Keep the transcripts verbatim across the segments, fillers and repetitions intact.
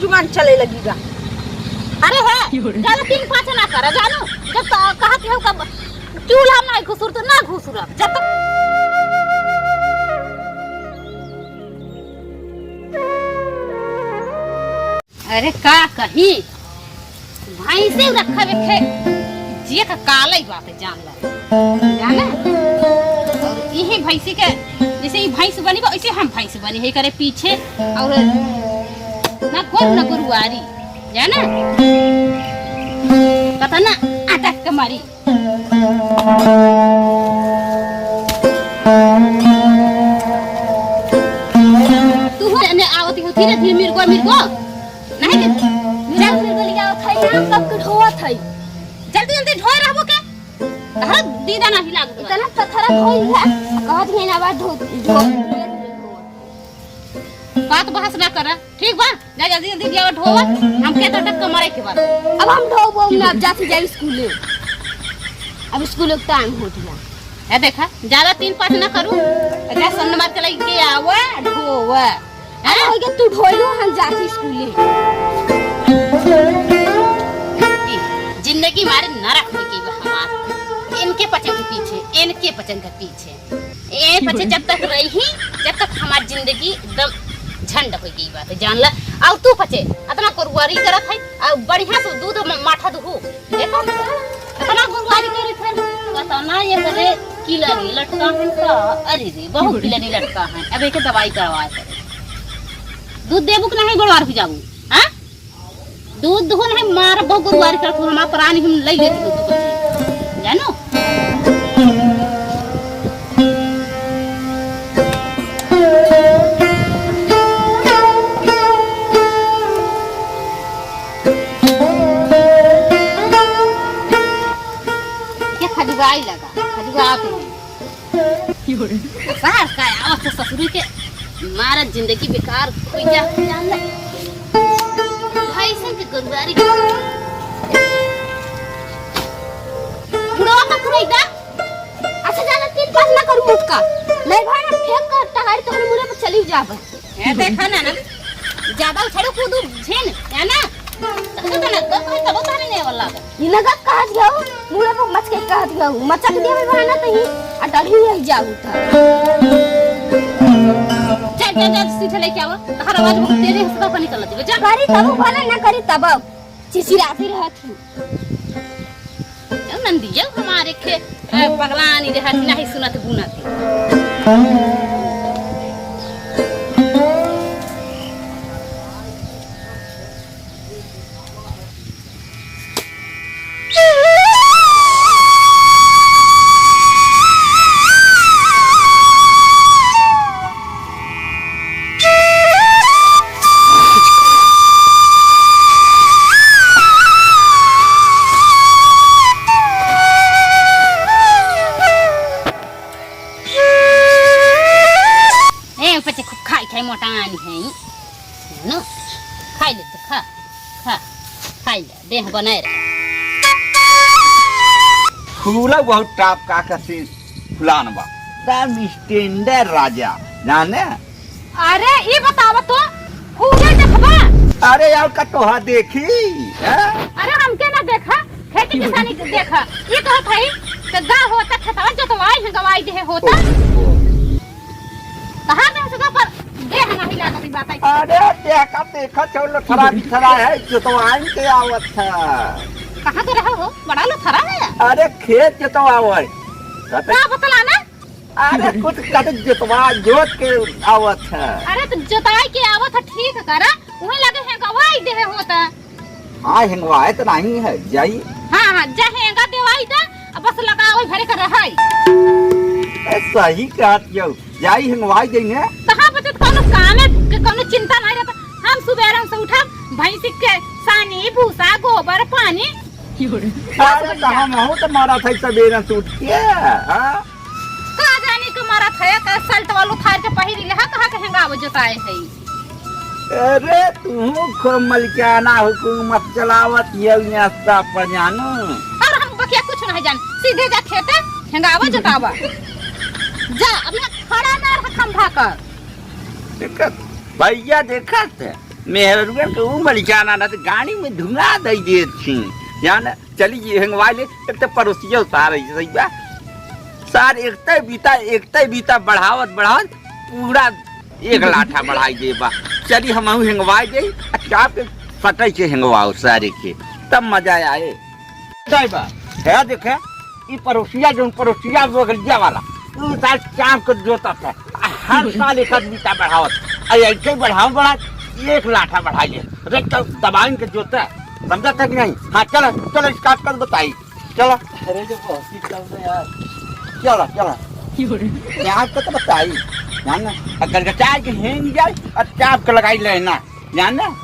जुबान चले लगी बा। अरे है, ज्यादा तीन पाँच ना करा, जानू। जब तो कहत हो कब चूल्हा ना घुसुर तो ना घुसुर। जब तक अरे का कही, भैंसे रखा बेखे, जे का काला ही बात है, जान ला, जाने। और यही भैंसी के, जैसे ही भैंस बनी बा, वैसे हम भैंस बनी है, करे पीछे और ना गोर ना गुरुआरी, जाने। पता ना अटक के मारी। तू हो ने आवती हो धीरे धीरे मिर्गो मिर्गो। नहीं के जल्दी मिर्गो लिया आवत है, हम कब के ढोवत है। जल्दी जल्दी ढोए रहबो के। तहरा दीदा नहीं लाग दो। इतना पत्थर धोई है, कहत है ना बा ढो, ढो। बात बहस ना करा, ठीक बा? जा जल्दी जल्दी लियावा ढोवा, हमके तो टक्कर मारे के बाद। अब हम ढोबो ना, अब जाते जाए स्कूले। अब स्कूल के टाइम हो गया। ए देखा, ज्यादा तीन पाँच ना करू, जा सन्न मार के लेके आवा ढोवा। अब हैं? हो गया, तू ढोइलो, हम जाते स्कूले। जिंदगी मारे नरक हो गई बा हमार। इनके पचन के पीछे, इनके पचन के पीछे। ए पचे जब तक रही, जब तक हमार जिंदगी एकदम झंड हो गई बात, जान ला। और तू पचे, इतना गुरुआरी करत है, और बढ़िया से दूध म-, माठा दुहू। देखो, इतना गुरुआरी करी थे, पता ना ये करे किलरी लटका है का, अरे रे, बहुत किलरी लटका है, अब एक दवाई करवाए थे। दूध देबू कि नहीं, गोड़वार हो जाबू, हाँ? दूध दुहन है, मार बहु गुरुवारी कर तू हमार प्राण ही हम ले लेती हो तू कभी। जानो? ये खजुआई लगा, खजुआ पे। सार का आवत है ससुरी के, मारा जिंदगी बेकार हो जा, जान ले। भैंसन के गुरुवारी। बुढ़वा का पुरैदा। अच्छा, ज्यादा तीन पाँच ना करू मुक्का। ले भाई, हम फेंक कर टहारी तोहरे मुड़े पर चली जाब। ए, देखा ना, ना, ज्यादा उछालू कूदू झिन, है ना? तब तो ना, तब तो, तब तो नहीं वाला। ई नगद कहत गऊ, मुड़े पर मच के कहत गऊ, मचक दिया में बहाना तही, आ डढ़ी यही जाऊ था। चल, चल, चल, सीधे लेके आवा, तहर आवाज बहुत तेज है, हंसदा पानी कर लेती, जा। करी तब भले ना करी तब, चिचिराती रहत हूँ। जब नंदिया हमारे खे, ए, पगलानी रे, हट नहीं सुनत बुनत। ए, ऊपर से खूब खाई खाई मोटा आनी है, नो? खाई ले तो खा, खा, खाई ले, देह बनाए रहे। फूला बहुत टाप का कसी फुलान बा। एकदम standard राजा, जाने? अरे, ई बतावा तो, खूबे देखबा। अरे यार, का तोहा देखी, हैं? अरे, हमके ना देखा, खेती किसानी के देखा। ई कहत हई कि गा होता खेतवा जोतवाई है, गवाई देहे होता। ओ, ओ। कहाँ में से पर देह नहीं लागत ई बात है। अरे, देह का देखा छौ, लथड़ा बिथड़ा है, जोतवाई के आवत है। कहाँ के रहा हो? बड़ा लथड़ा है। अरे, खेत जोतवावे। का बतला ना? अरे कुछ कट जोतवा जोत के आवत है। अरे तो जोताई के आवत है, ठीक करा, वही लगे हेंगवाई देहे होता। हाँ, हेंगवाए तो नहीं है, जाई। हाँ, हाँ, जा हेंगा देवाई दा, अब बस लगावे भरे कर रहाई। ए, सही कहत यौ, जाई हेंगवाई देने। कहाँ बचत, कोनो काम है, के कोनो चिंता नहीं रहता। हम सुबेरे से उठब, भैंसी के सानी, भूसा, गोबर, पानी। अरे तो हम हो तो मारा था सबेरे से उठ के, हाँ? का जानी के मरत है, का शर्ट वाला उतार के पहिरी ले, हाँ, कहाँ के हेंगाव जोताए है? अरे, तू खूब मलिकाना हुकूमत चलावत ये नाश्ता पर जानू। और हम बकिया कुछ नहीं जान, सीधे जा खेते, हेंगावा जोतावा। जा, अब यहाँ खड़ा ना रह खंभा कर। देखत, भैया देखत है। मेहररुआ के ऊ मलिकाना ना तो गाड़ी में धुआं दई देत थी। जान, चली जी हेंगवा ले, एक तो पड़ोसिया सार है, सही बा। सार एकते बीता, एकते बीता बढ़ावत, बढ़ावत पूरा एक लाठा बढ़ाई दे बा। चली हमहू हेंगवाई दे, आ चाप के फटई से हेंगवाओ सारे के, तब मजा आए। सही बा। है देखे, ई पड़ोसिया, जौन पड़ोसिया बगलिया वाला, ऊ साल चाप के जोतत है। आ हर साल एक आध बीता बढ़ावत। आ ऐसे बढ़ाओ बढ़ा, एक लाठा बढ़ाई ले। रे, तो दबाइन के जोते। समझत है कि नहीं? हाँ, चलो, चलो, इसका कर बताई। चलो। अरे, जो बहुत ही कम है यार। चलो, चलो। चाप के तो बताई। जान ना, अगर चाय के हेंग जाए और चाप के लगाई लेना। जान ना।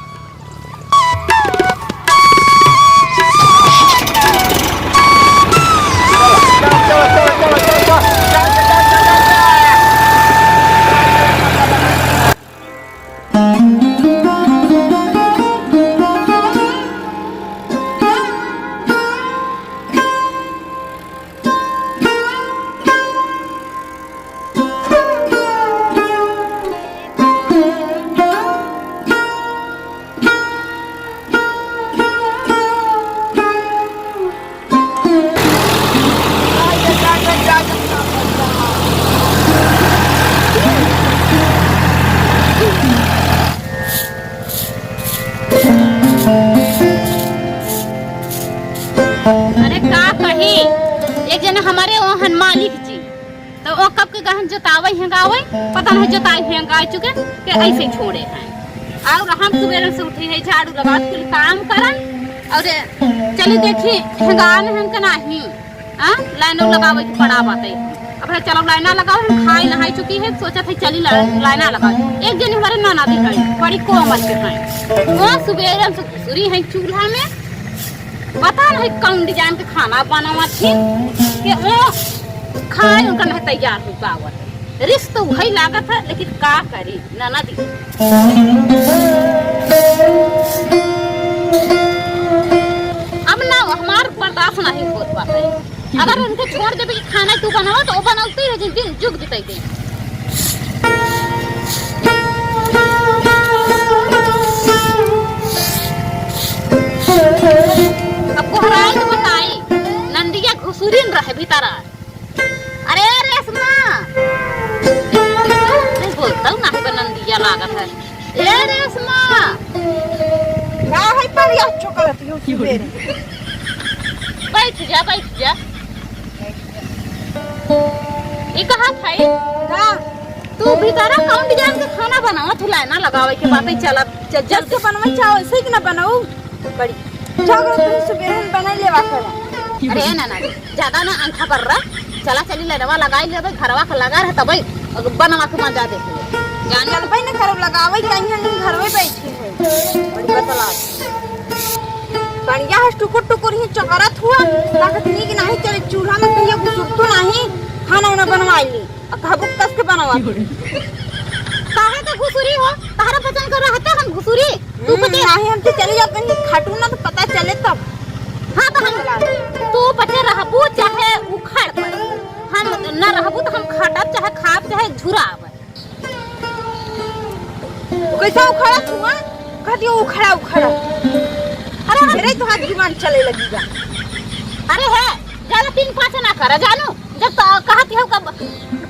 अरे का कही, एक जने हमारे ओहन मालिक जी, तो ओ कब के गहन जोतावे हेंगावे, पता नहीं जोताई हेंगाए चुके, के ऐसे ही छोड़े हैं। और हम सुबेरे से उठी है, झाड़ू लगावत कुल काम करन, और चली देखी हेंगान हन के नाही। हाँ, लाइनो लगावे के पड़ा बाटे। अब है, चलो लाइना लगाओ, हम खाए नहाए चुकी है, सोचत है चली ला-, लाइना लगाओ। एक जनी हमारे ननदी है, बड़ी कोमल के है, वो सुबेरे से घुसुरी है चूल्हा में, पता नहीं कौन डिजाइन के खाना बनावत थी कि वो खाए उनका नहीं तैयार हो पावत। रिस तो वही लागत है, लेकिन का करी ननदी। अब ना हमार बर्दाश्त नहीं होत बाटे। अगर उनके छोड़ देबे कि खाना तू बनावा, तो वो बनौती है, जिन दिन जुग बिताई दे। अब कोहराई तो बताई, नंदिया घुसुरिन रहे भीतरा। अरे रेशमा, नहीं बोलता हूँ, ना ही बनन दिया लागत है। ए रेशमा, का है पर यह चॉकलेट यू सुबेरे? बैठ जा, बैठ जा। ई कहा भाई? का? तू भीतरा कौन डिजाइन के खाना बनावा? तू लाइना लगावे के बात है, चला, चल, जब जल्दी। तो बनवा चाहो, ऐसे ही कि ना बनाऊ? बड़ी। जाओ, तुम सुबेरे में बना लेवा करो। अरे ना, ना, ज्यादा ना अंगठा पर रह। चला, चली, लड़वा लगाई लेबे, घरवा के लगा रहे, तबे बनवा के मजा देखे। जान चलबे न करब, लगावे कहीं हम घरवे बैठे हैं। बड़ी बतला। बढ़िया है, टुकुर टुकुर ही चकरत हुआ। ताकत नीक नहीं चले, चूल्हा में कहियो घुसुरतो नहीं, खाना उना बनवाई ली। आ कहबू कस के बनावा। काहे के घुसुरी हो? तहरा पसंद कर रहता हम घुसुरी? तू हम्म, पते नहीं, हम तो चले जाते हैं, खाटू ना तो पता चले तब। हाँ, तो हम, चला। तू पते रहबू चाहे उखड़ पर, हम न रहबू तो हम खाटब चाहे खाब चाहे झुराब। कैसा उखड़ा तू, हाँ? कह दियो उखड़ा, उखड़ा। अरे, अरे, तो हाथ जुबान चले लगी बा। अरे है, ज्यादा तीन पाँच ना करा, जानू। जब तो कहत हो कब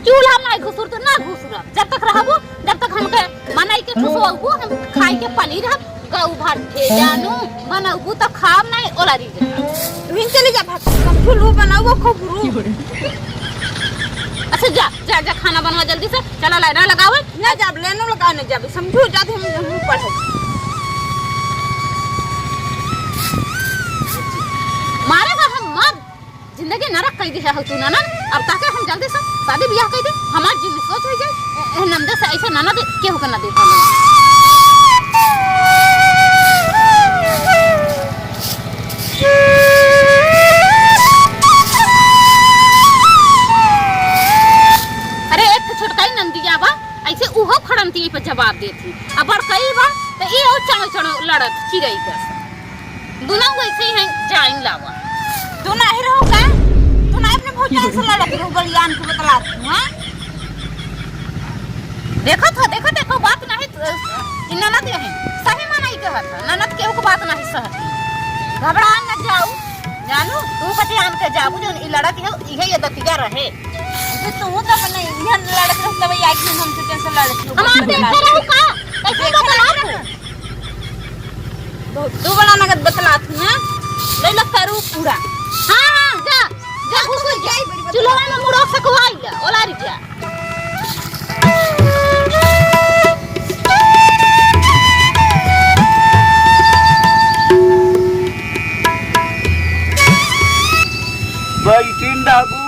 चूल्हा में नहीं घुसुर तो ना घुसुर। जब तक रहबू, जब तक हमके मनई के खुशबू, हम खाई के पनीर हम गऊ भात थे जानू, बनबू तो खाब नहीं ओला दी। तुहिन चली जा भात, हम झुलू बनाबू खूब रू। अच्छा जा, जा, जा खाना बनवा जल्दी से, चला लाइना लगावे। ना जाब, लाइनो लगा ना जाब, समझू जा हम, हम पढ़े। मारे बा हम मत। जिंदगी नरक कई दिहे हो तू ननद। अब ताके हम जल्दी से शादी बियाह कई दे, हमार जिंदगी सोच हो जाए। ए, ए नंदे से ऐसे ननद केहू के ना दे। अरे एक छोटकाई नंदिया बा, ऐसे उहो खड़ंती पे जवाब देती। अब बड़काई बा, तो ये और चढ़ो चढ़ो लड़त चिरई का। दुनो वैसे ही हैं, जाइन लावा। तू नाही रहो का? तू नाही अपने भौजाई से लड़त रहो, बलियान के बतला तू, हाँ? देखो तो, देखो, देखो, बात नाही, अ, इन्ना ना दे हैं। सही ननद केहू के बात नहीं सहती। घबरा न जाऊ, जानू, तू कटे आन के जाबू, जौन ई लड़त है, इहे ये दतिया रहे। तो तू तो अपने इहे लड़त रहत, तब आई के हमसे कैसे लड़त हो? हमार देखे रहू का? कैसे देखे बतला रहू? तू? बहुत दू बड़ा नगद बतला तू ना, ले लो करू पूरा। हाँ, हाँ, जा, जा, घुस जा। चूल्हा में मुड़ो सकवाई जा, ओलारी जा। बैठिन बाबू।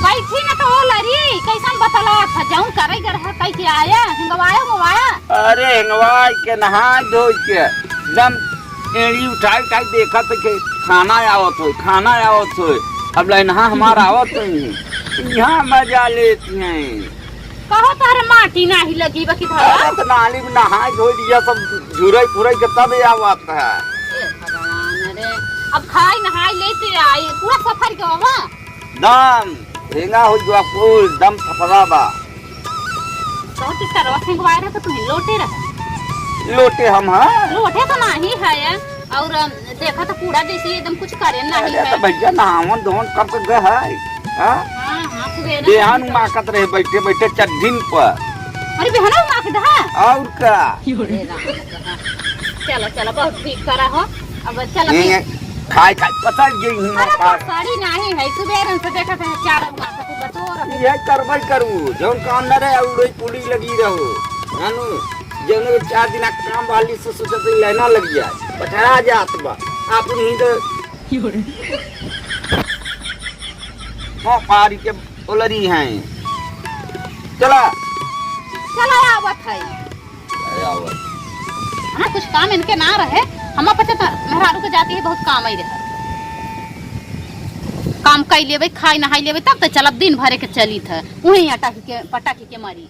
बैठी न तो ओलारी, कैसन बतला था, जौन करे गर है, कह के आया, हिंगवाया, हिंगवाया। अरे हिंगवाई के, नहाय धोई के, एकदम एड़ी उठाई उठाई देखत है कि खाना आवत होई, खाना आवत होई। अब लइनहा हमार आवत नहीं है, यहाँ मजा लेती हैं। कहो तोहरे माटी नाही लगी बा कि धरा? अरे तो नाली में नहाय धोई लिया सब, झुरई फुरई के तब आवत है। ए भगवान रे, अब खाई नहाई लेते आई, पूरा सफर के बाबा। दम हेंगा हो गया, कुल दम थपरा बा। बहुत ही सरवा सिंगवाए रहे तो तुम्हें लोटे रहे। लोटे हम, हाँ? लोटे तो नाही है, और देखा तो पूरा जैसे एकदम कुछ करे नाही अरे है। तो भैया नहावन धोवन कब के गए है, हाँ? हाँ, हाँ, सुबेरे बेहान से माकत रहे बैठे बैठे चड्ढिन पर। अरे बेहना माकत है? और का? अरे राम, चलो, चलो, बहुत ठीक करा हो। अब चलो, ये, ठीक। ये खाए खाए पसर गई हूँ अरे पास। पसरी नाही है, सुबेरे से देखा था चार माकत, तू बतोर अभी। ये करबई करू, जौन काम न रहे, उड़ई पुली लगी रहो। जानू, जौन के चार दिन काम वाली से सोचत ही लेना लग जाए, पटरा जात बा। आप नहीं तो हाँ, पारी के ओलरी हैं। चला। चला आवत है। अरे आवत। हाँ, कुछ काम इनके ना रहे, हम पचे तो मेहरारू के जाती है, बहुत काम आई रहे। काम कई लेबे, खाई नहाई लेबे, तब तो चलब, दिन भरे के चली था, वहीं अटाकी के, पटाकी के मारी।